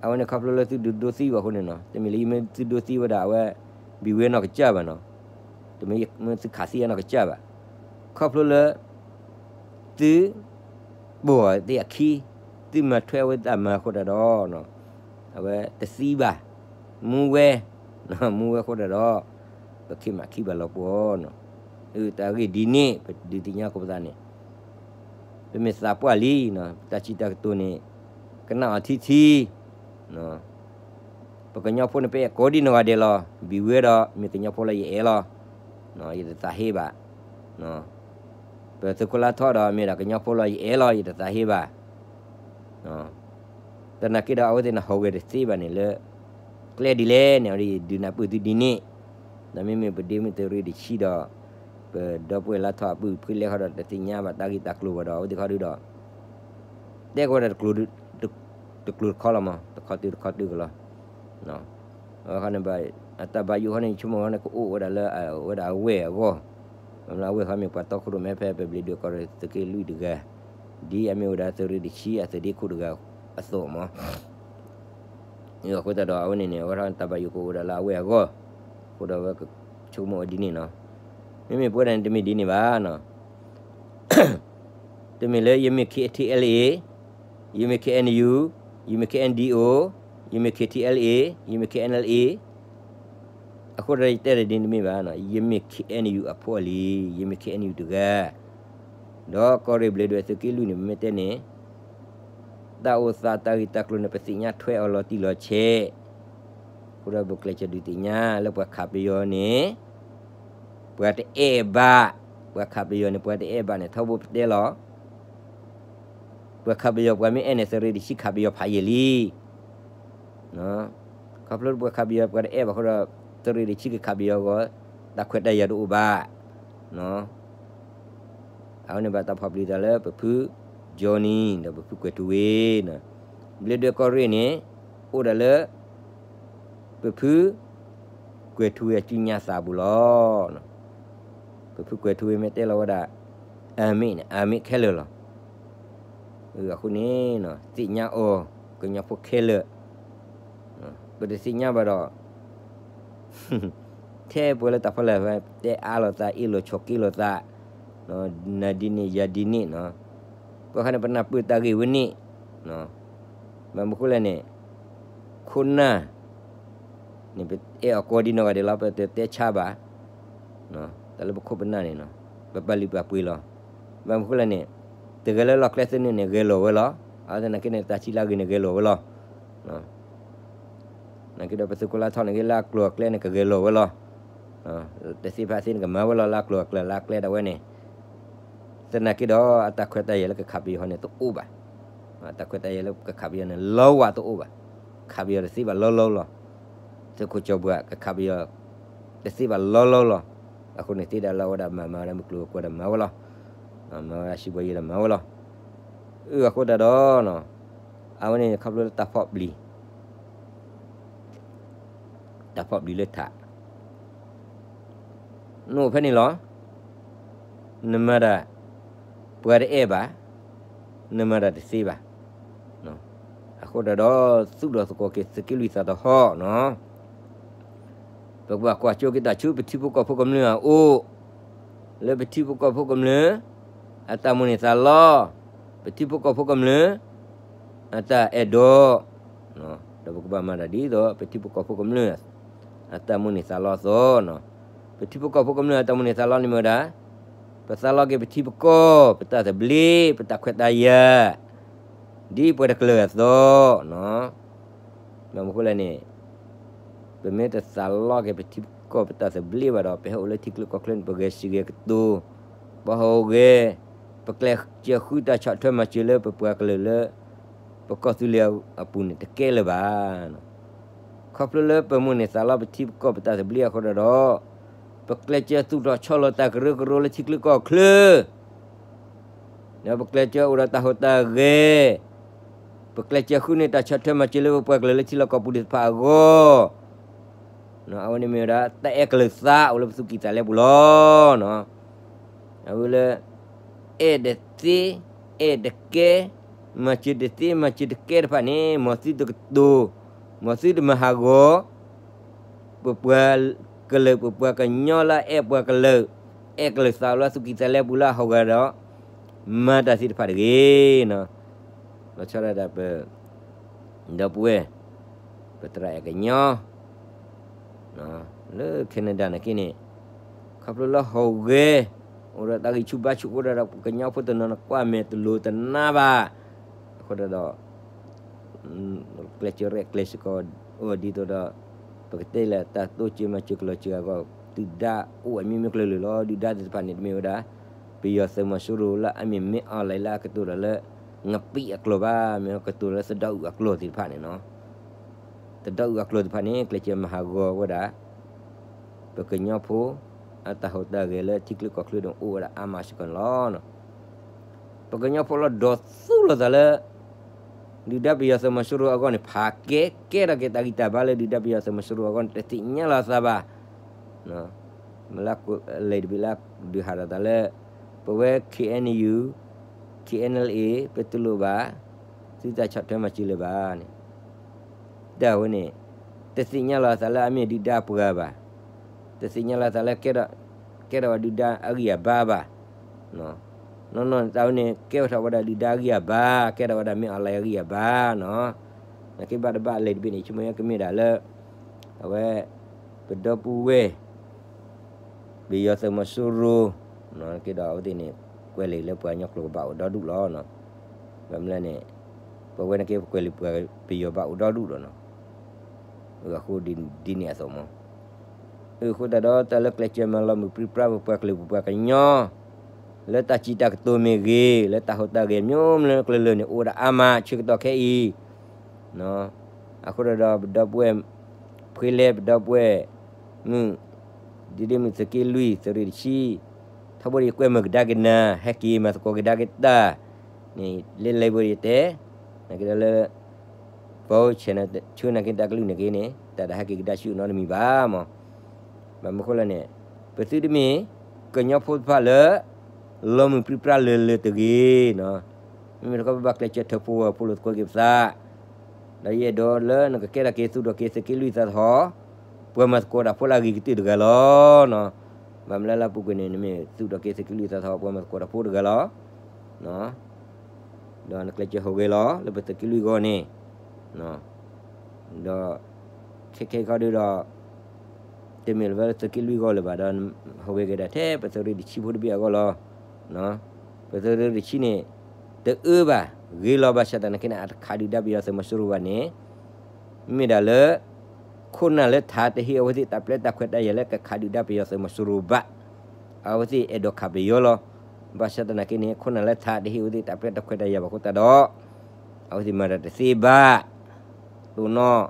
အဝဲန့ၣ်ခီဖျိလၢသုဒုးဒိးသံဘၣ်အဃိန့ၣ်နီၤ, တမ့ၢ်လၢယမ့ၢ်သုဒိးသံဝဲဒၣ်အဝဲ ဘံၣ်ဝ့နီၢ်ကစၢ်ဘၣ်နီၤ, တမ့ၢ်မ့ၢ်သုခးသံအနီၢ်ကစၢ်ဘၣ်, ခီဖျိလၢ သု ပိာ်အီၤသ့ၣ်အခံ, သုမၤထွဲဝဲတၢ်မၤအဃိတၢ်ဒီး အဝဲတသံဘၣ်, မူဝဲ, မူဝဲအဃိတၢ်ဒီး ပခ့မးခံဘၣ်လီၤပှီၢ်နီၤ, အတၢ်ဂ့ၢ်ဒ်န့ၣ် ပဒုးသ့ၣ်ညါကီးပသးန့ၣ် ပမ့ၢ်သးပှၢ်လံ, ပတၢ်စံးတၢ်ကတိၤန့ၣ် ကနၣ်အီၤထံထံ, ပကညီဖိန့ၣ် ပအဲၣ်ကိးဒံနီၢ်ဂၤဒဲးလီၤ, ဘံၣ်ဝ့ဒီး မ့ၢ်ကညီဖိလၢယအဲၣ်လီၤ, ယတသးဟ့ဘၣ်, ပသုးခိၣ်လါထီၣ်ဒီး မ့ၢ်ဒၣ်ကညီဖိလီၤယအဲၣ်လီၤ ယတသးဟ့ဘၣ် သနာ်က့ဒီး အဝဲသ့ၣ်န့ၣ်ဟီၣ်ဂဲၤတသ့ဘၣ်န့ၣ်လၢ ကျဲဒ်လဲၣ်န့ၣ် အဝဲဒၣ်ယဒုးနၢ်ပၢၢ်သုဒ်န့ၣ်, ဒီးမ့မ့ၢ်ပဒ့မုၢ်သုးရ့ၣ်တဆံဒီး ပဒီပုၢ်ဝဲၢ်လါထီၣ်အပုၢ်ဖုလဲဃီဒီး တသ့ၣ်ညါဘၣ်တၢ်ဂ့ၢ်တၢ်ကျိၤဘၣ်ဒီး အဝဲသ့ၣ်ဃီဒုဒီး တဲကဝဲဒၣ်တကျိၤတခီလီၤမး, တခီတုၤတခီတုၤကလီၤ, အဝဲဃီန့ၣ်ဘၣ် အတၢ်ဘၣ်ယိၣ်ဃီန့ၣ် ယဆိကမိၣ်ဃီန့ၣ် ကအိၣ်ဝဲဒၣ်လၢ ဝဲဒၣ်အဝဲၢ်အဂီၢ်, မ့ၢ်လၢအဝဲၢ်ဃီမ့ၢ်ပှၤတီခိၣ်ရိၣ်မဲဖဲ ပဘျံးဒွဲၣ်ကီၢ်ရ့ၣ်သုးက့လွံၢ်တဂၤ, ဒ်အမ့ၢ်ဝဲဒၣ်သုးရ့ၣ်တဆံအသုးဒ့ခိၣ်တဂၤအသိးမး အဃိသတးဒီး အဝဲန့ၣ်န့ၣ် အဝဲဒၣ်တၢ်ဘၣ်ယိၣ်ကအိၣ်ဝဲဒၣ်လၢအဝဲၢ်အဂီၢ်, အဃိဒီးအဝဲဆိကမိၣ်ဝဲဒ်န့ၣ်နီၤ, မ့မ့ၢ်ပဝဲဒၣ်န့ၣ် တမ့ၢ်ဒ်န့ၣ်ဘၣ်နီၤ. တမ့ၢ်လၢယမ့ၢ် K T L A, ယမ့ၢ် K N U, ယမ့ၢ် K N D O, ယမ့ၢ် K T L A, ယမ့ၢ် K N L A, အဃိဒီးယတဲတၢ်ဒ်န့ၣ်တမ့ၢ်ဘၣ်နီၤ. ယမ့ၢ် K N U အဖိအလံၤ, ယမ့ၢ် K N U တဂၤ, ဒီးကီၢ်ရ့ၣ်ဘျ့းဒွဲၣ်သုးက့လွံၢ်န့ၣ် ပမ့ၢ်တဲန့ၣ် တၢ်အိၣ်သးတၢ်ဂ့ၢ်တၢ်ကျိၤန့ၣ် ပသ့ၣ်ညါထွဲအီၤလီၤတံၢ်လီၤဆဲး, အဃိဒီးပကျဲးစၢးဒုးသ့ၣ်ညါလၢပှၤခးပယီၤန့ၣ် ပှၤတအဲၣ်ဘၣ်, ပှၤခးပယီၤန့ၣ် ပှၤတအဲၣ်ဘၣ်န့ၣ် ထီဘိပတဲလီၤ. ပှၤခးပယီၤပှၤမ့ၢ်အဲၣ်န့ၣ် သုးရ့ၣ်တဆံခးပယီၤဖးယံာ်လံ. ခီဖျိပှၤခးပယီၤပှၤတအဲၣ်ဘၣ်အဃိဒီး သုးရ့ၣ်တဆံကခးပယီၤအဂီၢ် တၢ်ခွဲးတၢ်ယာ်တအိၣ်ဘၣ်. အဝဲန့ၣ်ဘၣ်တၢ်ဖီၣ်ပျံၤသးလၢပဖု Johnny ဒီးပဖုကွဲၤထူဝ့, ဘျ့းဒွဲၣ်ကီၢ်ရ့ၣ်န့ၣ် အိၣ်ဒၣ်လၢ ပဖု ကွဲၤထူဝ့အစုညါသးပူၤလီၤ. ပဖုကွဲၤထူဝ့မ့ၢ်တဲလီၤဝဲဒၣ် အမ့ၢ်န့ၣ် အမ့ၢ်ခဲလၢာ်လီၤ. အဃိန့ၣ် သ့ၣ်ညါအီၤ ကညီဖိခဲလၢာ်, ပတသ့ၣ်ညါဘၣ်ဒီး ထဲပှဲၤလၢတၢ်ဖီလာ် တဲအါလိာ်သး အ့ၣ်လိာ်ဆိးက့လိာ်သး, နၤဒ်န့ၣ် ယၤဒ်န့ၣ်နီၤ, ပှၤခါန့ၣ် ပနၢ်ပၢၢ်တၢ်ဂ့ၢ်ဝဲန့ၣ်, ဘၣ်မနုၤဃိလဲၣ်န့ၣ်, ခိၣ်နၢ်န့ၣ် ပအဲၣ်အီၤကိးဒံနီၢ်ဂၤဒဲးလီၤ ပတတဲဆါဘၣ်, တၢ်လၢပခိၣ်ပနၢ်န့ၣ်နီၤ, ပပာ်လုၢ်ပာ်ပှ့ၤလီၤ. ဘၣ်မနုၤဃိလဲၣ်န့ၣ်, တဂဲၤလၢလီၢ်ကျဲသနၢၣ်န့ၣ် ဂဲၤလိာ်ဝဲလီၤ. အသနာ်က့န့ၣ် တၢ်ထံၣ်လၢအဂ့ၤန့ၣ် ဂဲၤလိာ်ဝဲလီၤ. နာ်က့ဒီးပသုးခိၣ်လါထီန့ၣ်ဂ့ၤ လၢအကျိၤအကျဲန့ၣ် ကဂဲၤလိာ်ဝဲလီၤ. တသ့ဖးသ့န့ၣ် ကမၤဝဲလီၤ လၢအကျိၤအကျဲလၢအကျဲဒၣ်ဝဲန့ၣ်, သနာ်က့ဒီး အတၢ်ခွဲးတၢ်ယာ်လၢကခးပယီၤန့ၣ်တအိၣ်ဘၣ်. တၢ်ခွဲးတၢ်ယာ်လၢကခးပယီၤန့ၣ် လီဝဲတအိၣ်ဘၣ်. ခးပယီၤတသ့ဘၣ်လီလီလီၤ. သုးခိၣ်ကၠီၤပှၤကခးပယီၤ တသ့ဘၣ်လီလီလီၤ. အဃိန့ၣ်သ့ဒၣ်လၢအဝဲဒၣ်မၤမၤဝဲဒၣ်မုၢ်ကျိၤဝဲၤကွာ်ဒီးမၤဝဲလီၤ. မၤဝဲဒၣ်ဟံၣ်ဘှီယဲဒီးမၤဝဲလီၤ. အဃိသတးဒီး အဝဲန့ၣ်ခီဖျိလၢတၢ်ဖီၣ်ပျံၤ တၢ်ဖီၣ်ပျံၤလၢထး နအိၣ်ဖဲန့ၣ်လီၤ. နမၤတၢ် ပှၤတအဲၣ်ဘၣ်, နမၤတၢ်တသ့ဘၣ်. အဃိသတးဒီး သူၣ်ထီၣ်သကိးက့ၤသုးက့လွံၢ်သးတဟီၣ်နီၤ. ပကဘၣ်ကွၢ်ကၠိက့ၤတၢ်ဆူ ပထံဖိကီၢ်ဖိကမျၢၢ်အအိၣ်, လၢပထံဖိကီၢ်ဖိကမျၢၢ် အတၢ်မိၣ်န့ၢ်သးလီ, ပထံဖိကီၢ်ဖိကမျၢၢ် အတၢ်အဲၣ်ဒိး, ဒီးပကဘၣ်မၤတၢ်ဒ်သိး ပထံဖိကီၢ်ဖိကမျၢၢ် အတၢ်မိၣ်န့ၢ်သးလီအသိး, ပထံဖိကီၢ်ဖိကမျၢၢ်အတၢ်မိၣ်န့ၢ်သးလီန့ၣ်မ့ၢ်ဝဲဒၣ်, ပသးလီက့ၤပထံပကီၢ် ပတၢ်သဘျ့ ပတၢ်ခွဲးတၢ်ယာ် ဒ်ပှၤတကလုာ်အသိး, ဘၣ်မနုၤဃိလဲၣ်န့ၣ်, ပမ့ၢ်တသးလီက့ၤပထံပကီၢ်ပတၢ်သဘျ့ဘၣ်ဒီး ပဟဲအိၣ်လၢထံချၢကီၢ်ချၢန့ၣ် ပဂဲၤစံၣ်ဂဲၤကတိၤ, ပဟီၣ်ဂဲၤ, ပကျဲးစၢးဃုတၢ်ဆီၣ်ထွဲမၤစၢၤလၢပပှၤကလုာ်လၢ ပကီၢ်သူလ့ၤအပူၤန့ၣ် တကဲလၢၤဘၣ်. ခီဖျိလၢပမိၣ်န့ၢ်သးလီပထံပကီၢ်ပတၢ်သဘျ့အဃိဒီး, ပကျဲးစၢးသူၣ်ထီၣ်ဆီလီၤတၢ်ကရၢကရိလၢထံချၢကီၢ်ချၢ ဒီးပကျဲးစၢးအိၣ်ဒီးတၢ်ဟူးတၢ်ဂဲၤ, ပကျဲးစၢးဃုန့ၢ်တၢ်ဆီၣ်ထွဲမၤစၢၤလၢပပှၤကလုာ်လၢထံလီၢ်ကီၢ်ပူၤသ့ၣ်တဖၣ်အဂီၢ်, အဝဲန့ၣ်မ့ၢ်ဝဲဒၣ် တၢ်အဲၣ်ကလုာ်သးအိၣ်လၢပသူၣ်ကံၢ်သးလဲပူၤလီၤ. အဝဲလၢ အဲၣ်တသ့, အဲၣ်တကဲ, မၤစၢၤတသ့ မၤစၢၤတကဲတဖၣ်န့ၣ် မ်သုတကတိၤ, မ်သုတမၤဟးဂီၤ ပပှၤကလုာ် ပပှၤကညီလၢအအဲၣ်ပှၤကလုာ်, အဲၣ်ကလုာ်သးလၢသူၣ်ကံၢ်သးလဲပူၤလၢအဟီၣ်ဂဲၤဒီး မၤတၢ်သ့ၣ်တဖၣ်တဂ့ၤ. လီၤဆီဒၣ်တၢ်ပ ဒီပုၢ်ဝဲၢ်, ပသရၣ်အဲၣ်ကညီ လၢ Canada နာ်က့န့ၣ်, ခီဖျိလၢဟီၣ်ဂဲၤ အိၣ်ဒီးတၢ်ဂံၢ်ဆူၣ်ဘါဆူၣ်အဃိဒီး ပကညီဖိတနီၤနီၤကွၢ်မဲာ်တလိၤတနါဘၣ်. အဃိဒီး ကျဲးစၢးရဲၣ်ကျဲးစ့ၢ်ကီး အိၣ်ဒ်သိးဒီး ပကတဲလၢတၢ်တိစၢၤမၤစၢၤကလီၤစၢၤအဂီၢ် ဒုၣ်ဒါအိၣ်အမျိုးမျိုးကလုာ်ကလုာ်လီၤ. ဒုၣ်ဒါသ့ၣ်တဖၣ်န့ၣ် တမ့ၢ်ဝဲဒၣ် ပယီၤသုးမီၤစိရိၤလၢအမ့ၢ်မ့ၢ်အီၤလဲၣ်လၢအကတိၤဒီးလၢ ငပံးအကျိာ်ဘၣ်, မ့ၢ်ကတိၤလၢသဒၣ်အုးအကျိာ်သ့ၣ်တဖၣ်န့ၣ်နီၤ. သဒၣ်အုးအကျိာ်သ့ၣ်တဖၣ်န့ၣ် ကျဲးစၢးမၤဟးဂီၤဝဲဒၣ် ပကညီဖိ အတၢ်ဟူးတၢ်ဂဲၤလၢထံချၢကီၢ်ချၢန့ၣ် အိၣ်ဝဲဒၣ်အါမးစ့ၢ်ကီးန့ၣ်လီၤ. ပကညီဖိလီၤဒီးသူၣ်လီၤသးလၢ ဒုၣ်ဒါပယီၤသုးမီၤစိရိၤအဂီၢ်န့ၣ် ဖးကဲ ကဲထီၣ်က့ၤတၢ်ဂံၢ်တၢ်ဘါလၢဒုၣ်ဒါပယီၤသုးမီၤစိရိၤအဂီၢ်န့ၣ် တသ့ၣ်ညါလီၤအသးဘၣ်. မ့ၢ်လၢလံာ်တဘ့ၣ်လၢဒုးဟးထီၣ်သးလၢ ပဝဲ K N U, K N L A ပတလိၣ်ဘၣ် သုတၢ်ဆီၣ်ထွဲမၤစၢၤလၢၤဘၣ်န့ၣ် တၢ်ဝဲန့ၣ် တသ့ၣ်ညါလီၤအသးလၢအမ့ၢ်ဒုၣ်ဒါပှၤဘၣ်. တသ့ၣ်ညါလီၤအသးလၢကဲထီၣ် ကဲထီၣ်ဝဲဒုၣ်ဒါအဂံၢ်အဘါဘၣ်. နီၢ်နီၢ်တၢ်ဝဲန့ၣ် ကဲထီၣ်ဝဲဒၣ်ဒုၣ်ဒါအဂံၢ်အဘါ, ကဲထီၣ်ဝဲဒၣ်မ့ၢ် online အဂံၢ်အဘါနီၤ. နက့ဘၣ်တဘၣ်လဲၤတဘ့ၣ်န့ၣ် ဆိကမိၣ်ကမ့ၢ်ဒၣ်လၢ အဝဲ ပဒီပုၢ်ဝဲၢ် ပယီၤသုးမီၤစိရိၤ က့ဒီးအဝဲသ့ၣ်န့ၣ် ကွဲးလံာ်လၢပှၤကညီကျိာ်ကဘၣ်အိၣ်ဒီဒူၣ်လီၤ. ဘၣ်မနုၤလဲၣ်န့ၣ် ပဝဲန့ၣ်က့ ပကွဲးလံာ်ပှၤပယီၤဘၣ်အိၣ်ဒီဒူၣ်လီၤနီၤ. အဃိဒ်န့ၣ်အသိးမး အဃိသတးဒီး တၢ်လၢကျဲးစၢးမၤလီၤမုၢ်ပြံပြါပပှၤကလုာ်ပပှၤကညီ လၢတၢ်စံးတၢ်ကတိၤမ့ၢ်ဂ့ၤ, လၢတၢ်ဟူးတၢ်ဂဲၤ မျိုးမျိုး ကလုာ်လၢာ်န့ၣ် အိၣ်ဝဲဒၣ်အါမး ဆၢကတီၢ်ခဲအံၤ အဃိသတးဒီး ပဒီပုၢ်ဝဲၢ် ဖှ့လဲ ပဒီပုၢ်ဝဲၢ် မုၢ် ဒ့ဒ့မုၢ် သုးက့လွံၢ် သုးရ့ၣ်တဆံ ထီဘိဒီးယကွဲမုာ်ကဒါက့ၤနၤ ဟဲက့ၤမၤသကိးကဒါက့ၤတၢ်န့ၣ် လၢလံာ်ဘိဒီးယတဲ နာ်က့ဒီးလၢ ပီဆဲး ဆၢနာ်က့တၢ်ကလုၢ်န့ၣ်က့န့ၣ် တၢ်တဟဲက့ၤကဒါဆူအနီတမံၤဘၣ်မး. ဘၣ်မနုၤဃိလဲၣ်န့ၣ် ပသုတမ့ၢ် ကညီဖိတဖၣ်လၢ လီၤမုၢ်ပြံပြါလၢာ်လၢာ်တဂ့ၤနီၤ. မ့မ့ၢ်တခီပဘၣ်ကျဲးစၢးထၢဖှိၣ်ဝဲဖိလိာ်သကိးက့ၤပသး ဒီးယအဲၣ်ဒိးလၢနကကဲထီၣ်က့ၤသူၣ်ထီၣ်က့ၤသုးက့လွံၢ်သးသဟီၣ် ပှၤမၤသကိးတၢ်ဖိလၢအဂ့ၤကတၢၢ်တဂၤလီၤ. ဘၣ်မနုၤလၢအပူၤကွံာ်န့ၣ် နမ့ၢ်သူၣ်ထီၣ်က့ၤသုးက့လွံၢ်သးသဟီၣ် ပှၤမၤသကိးတၢ်ဖိတဂၤလီၤ. ဒီးနကျဲးစၢးဟူးဂဲၤလီၤ လၢပသုးက့လွံၢ်ဂီၢ်န့ၣ် ဒီး ခဲခဲခီဒုဒီး တမ့ၢ်လၢၤဘၣ်လၢသုးက့လွံၢ်ဂီၢ်လၢၤဘၣ်ဒီး ဟူးဂဲၤက့ၤဒၣ်ထဲပသုးရ့ၣ်တဆံဖိတဘ့ၣ်အဂီၢ်လီၤ. ပသုးရ့ၣ်တဆံန့ၣ် တအၢဘၣ် ဂ့ၤလီၤ ဘၣ်ဆၣ်သနာ်က့န့ၣ် အတခးဒုၣ်ဒါပယီၤသုးမီၤစိရိၤဘၣ်န့ၣ် မ့ၢ်ဒၣ်လၢ ခိၣ်နၢ်လၢထးတဟ့ၣ်အဝဲသ့ၣ်တၢ်ပျဲတၢ်ခွဲးတၢ်ယာ်လၢကခးဒုၣ်ဒါပယီၤသုးမီၤစိရိၤဘၣ်. အဝဲသ့ၣ်အဲၣ်ဒိးခးပယီၤလီၤ. ဘၣ်ဆၣ်သနာ်က့န့ၣ် ခိၣ်နၢ်လၢထးတဟ့ၣ်အဝဲသ့ၣ်တၢ်ပျဲတၢ်ခွဲးတၢ်ယာ်ဘၣ်အဃိသတးဒီး အဝဲသ့ၣ်မၤတၢ်တသ့ဘၣ်. တိၢ်နီၣ်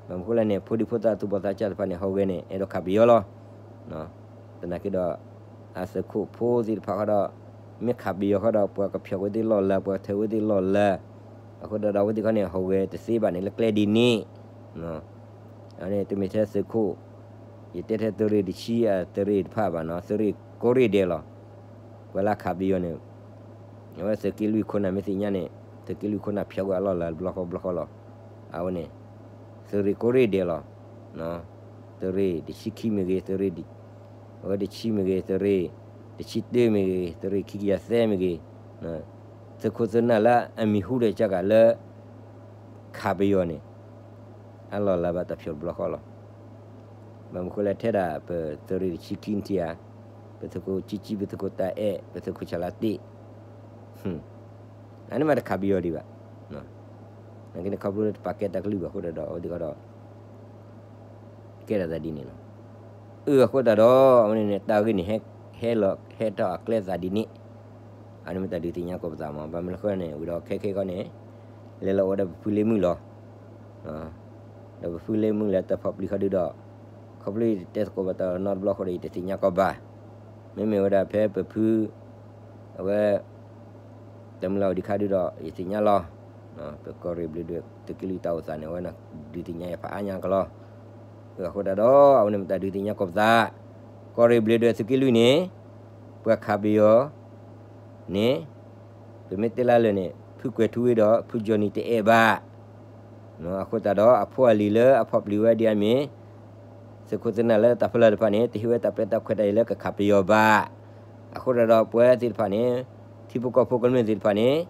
ဘၣ်မနုၤဃိလဲၣ်န့ၣ် ဖိဒံဖိသၣ်သူၣ်ဘီၣ်သးစၢ်တဖၣ်န့ၣ် ဟူးဂဲၤန့ၣ် အဲၣ်ဒိးခးပယီၤလီၤ. သနာ်က့ဒီး အသုးခိၣ်ဖိသ့ၣ်တဖၣ်ဃီဒီး မ့ၢ်ခးပယီၤဃီဒီး ပှၤကဖျိးဝဲသ့ၣ်လီၢ်လၤ ပှၤကထၢဝဲသ့ၣ်လီၢ်လၤ အဃိဒီး အဝဲသ့ၣ်ခီန့ၣ် ဟူးဂဲၤတသ့ဘၣ်န့ၣ် လၢကျဲဒ်န့ၣ် အန့ၣ်တမ့ၢ်ထဲသုးခိၣ် ယတဲထဲသုးရ့ၣ်တဆံအသုးရ့ၣ်တဖၣ်ဘၣ်နီၤ သုးရ့ၣ်ကိးရ့ၣ်ဒဲးလီၤ. ပှၤလၢခးပယီၤန့ၣ် အဝဲသုးက့လွံၢ်ခိၣ်နၢ်မ့ၢ်သ့ၣ်ညါန့ၣ် သုးက့လွံၢ်ခိၣ်နၢ်ဖျိးကွံာ်အလီၢ်လၤတဘျီဃီဘျီဃီလီၤ. အဝဲန့ၣ် သုးရ့ၣ်ကိးရ့ၣ်ဒဲးလီၤ. သုးရ့ၣ်တဆံခံမ့ၢ်ဂ့ၤ သုးရ့ၣ် အဝဲတဆံမ့ၢ်ဂ့ၤ သုးရ့ၣ်တဆံတၢမ့ၢ်ဂ့ၤ သုးရ့ၣ်ခံကယၤသၢမ့ၢ်ဂ့ၤ သုးခိၣ်သုးနၢ်လၢအမံၤဟူဒီးကကးလၢ ခးပယီၤန့ၣ် အလီၢ်လၤဘၣ်တၢ်ဖျိးတဘျီဃီလီၤ. ဘၣ်မနုၤဃိလဲၣ်ထဲဒၣ် ပသုးရ့ၣ်တဆံခံနထံၣ်ဧါ ပသုးခိၣ်ကံကံ ပသုးခိၣ်တၢ်အဲၣ် ပသုးခိၣ်ဆၣ်လါတ့ၣ် အန့ၣ်မးတခးပယီၤဒံးဘၣ်. နာ်က့န့ၣ်ခီဖျိလၢတပာ်ကဲတၢ်ကလုၢ်ဘၣ်အဃိဒီး အဝဲသ့ၣ်ဃီဒီး ကဲထီၣ်သးဒ်န့ၣ်လီၤ. အၢ အဃိသတးဒီး အဝဲန့ၣ်န့ၣ် တၢ်ဂ့ၢ်န့ၣ် ဟဲလီၤဟဲထီၣ်အကျဲသးဒ်န့ၣ် အန့ၣ်မ့ၢ်တၢ်ဒုးသ့ၣ်ညါကိးပသးမး ဘၣ်မနုၤဃိန့ၣ် ဝံၤဒီးခဲခဲခီန့ၣ် လဲၤလီၤအိၣ်ဝဲဒၣ်ပဖုလ့မုၢ်လီၤ. ဒီးပဖုလ့မုၢ်လၢတၢ်ဖီၣ်ပျံၤခီဒုဒီး ခီဖျိယတတဲသကိးဘၣ်တၢ်နီတဘျီအဃိဒီး ယတသ့ၣ်ညါကီးဘၣ်. မ့မ့ၢ်ဝဲဒၣ်ဖဲပဖု အဝဲ တၢ်မုၢ်လၢ်အိၣ်ဒံးခါဒုဒီး ယသ့ၣ်ညါလီၤ. ပကီၢ်ရ့ၣ်ဘျ့းဒွဲၣ်သုးက့လွံၢ်တၢ်အိၣ်သးန့ၣ် အဝဲဒုးသ့ၣ်ညါယၤဖးအါညါကလီၤ. အဃိသတးဒီး အဝဲန့ၣ်မ့ၢ်တၢ်ဒုးသ့ၣ်ညါကိးပသး ကီၢ်ရ့ၣ်ဘျ့းဒွဲၣ်သုးက့လွံၢ်န့ၣ် ပှၤခးပယီၤန့ၣ် ပမ့ၢ်တဲလၢလၢာ်န့ၣ် ဖုကွဲၤထူဝ့ဒီး ဖုကၠီနံၤတအဲၣ်ဘၣ်. အဃိသတးဒီး အဖိအလံၤလၢအဖီၣ်ပျံၤဝဲဒ်အမ့ၢ် သုးခိၣ်သုးနၢ်လၢတၢ်ဖီလာ်တဖၣ်န့ၣ် တဟ့ၣ်ဝဲတၢ်ပျဲတၢ်ခွဲးတၢ်ယာ်လၢကခးပယီၤဘၣ်. အဃိသတးဒီးပဝဲသ့ၣ်တဖၣ်န့ၣ် ထံဖိကီၢ်ဖိကမျၢၢ်သ့ၣ်တဖၣ်န့ၣ်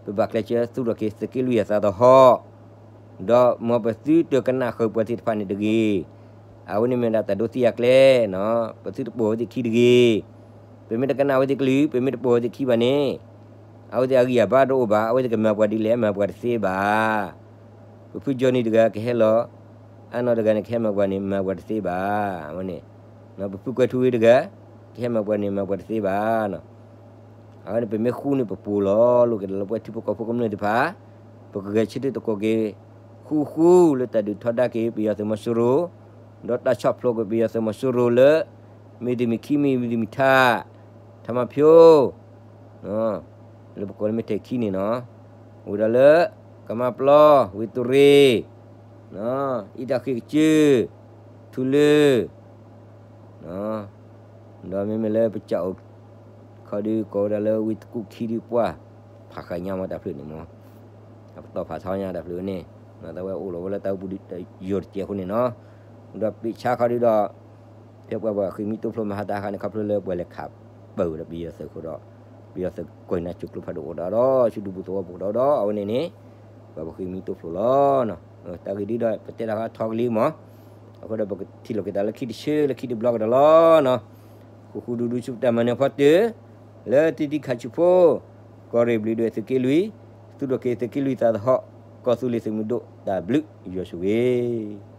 ပဘၣ်ကျဲးစၢးသူၣ်ထီၣ်က့ၤသုးက့လွံၢ်အသးသဟီၣ် ဒီးမ်ပသုတကနၣ်ဃုာ်ပှၤသ့ၣ်တဖၣ်န့ၣ်တဂ့ၤ. အဝဲန့ၣ်မ့ၢ်ဒၣ်တၢ်ဒိသံအကျဲနီၤ ပသုတပိာ်ဝဲသ့ၣ်ခံတဂ့ၤ. ပမ့ၢ်တကနၣ်ဝဲသ့ၣ်ကလုၢ် ပမ့ၢ်တပိာ်ဝဲသ့ၣ်ခံဘၣ်န့ၣ် အဝဲသ့ၣ်အဂံၢ်အဘါတအိၣ်ဘၣ် အဝဲသ့ၣ်ကမၤပှၤဒ်လဲၣ်မၤပှၤတသ့ဘၣ်. ပဖုကၠီနံၤတဂၤကဟဲလီၤ အနီၢ်တဂၤန့ၣ် ကဟဲမၤပှၤန့ၣ် မၤပှၤတသ့ဘၣ်. အဝဲန့ၣ် ပဖုကွဲၤထူဝ့တဂၤ ကဟဲမၤပှၤန့ၣ် မၤပှၤတသ့ဘၣ်. အဝဲန့ၣ် ပမ့ၢ်ဃူန့ၣ် ပပိာ်လီၤလိာ်က့ၤဒီးလၢပဝဲထံဖိကီၢ်ဖိကမျၢၢ်သ့ၣ်တဖၣ် ပကဂဲၤဆၢထၢၣ်သကိးက့ၤ ဃူဃူလၢတၢ်ဒုးထီဒါက့ၤပယီၤသုးမီၤစိရိၤ ဒီးတၢ်ဆီၣ်ဖျိးကွံာ်ပယီၤသုးမီၤစိရိၤလၢ မ့ၢ်တမံၤခံမံၤ မ့ၢ်တမံၤထါ ထါမဖၠိ လၢပကိးလၢမ့ၢ်ထဲခံန့ၣ်နီၤ ဝံၤဒီးလၢ ကမါပျီ ဝ့ၢ်တရ့ အံၤတၢ်ဃ့ကစၢၢ် ထူလၢ ဒီးမ့မ့ၢ်လၢပစၢ်အိၣ် ခီဒုးကိးဝဲဒၣ်လၢဝ့ၢ်တကူၣ်ခံဒုးပှၢ် ဖးဃာ်ညါမးတၢ်ဖျၢၣ်န့ၣ်မး အပတီၢ်ဖးထီညါတၢ်ဖျၢၣ်ဝဲန့ၣ် တၢ်ဝဲအိၣ်လီၤဝဲလၢတၢ်အိၣ်ဘူးဒီးယိာ်တစဲးအဃိန့ၣ်နီၤ ဒီးပ့ၢ်ဆါခီဒုးဒီး ဖဲပှၤပှၤဃ့ၢ်မှံတိဖျိမၤဟးတၢ်ဟးန့ၣ် ခီဖျိလၢပှၤလဲၤခးပၢၢ်ဝဲဒီးပယီၤသုးအဃိဒီး ပယီၤသုးကွဲးနၤစိၤကျိဖးဒိၣ်အိၣ်ဒီးဒီး ဆူဒူပူၤသဝီပူၤဒီးဒီး အဝဲန့ၣ်န့ၣ် ပှၤပဃ့ၢ်မှံတိဖျိလီၤ. တၢ်ဂ့ၢ်ဒ်ဒီး ပတဲတၢ်ခါထီကလံမး, အဃိဒီးပကထံၣ်လိာ်က့ၤတၢ်လၢခံတဆၢလၢခံတဘျီကဒီးလီၤ. ဃူဃူဒူဒူဆူပတၢ်မၤနၢၤဖီတၢၢ် လၢတံတံခးဆူဖိ ကီၢ်ရ့ၣ်ဘျုးဒွဲၣ်သုးက့လွံၢ်, သူၣ်ထီၣ်က့ၤသုးက့လွံၢ်သးသဟီၣ်, ကီၢ်သူလ့ၤသုးမုၢ်ဒိၣ်တၢ်ဘျုးယွၤဆိၣ်ဂ့ၤ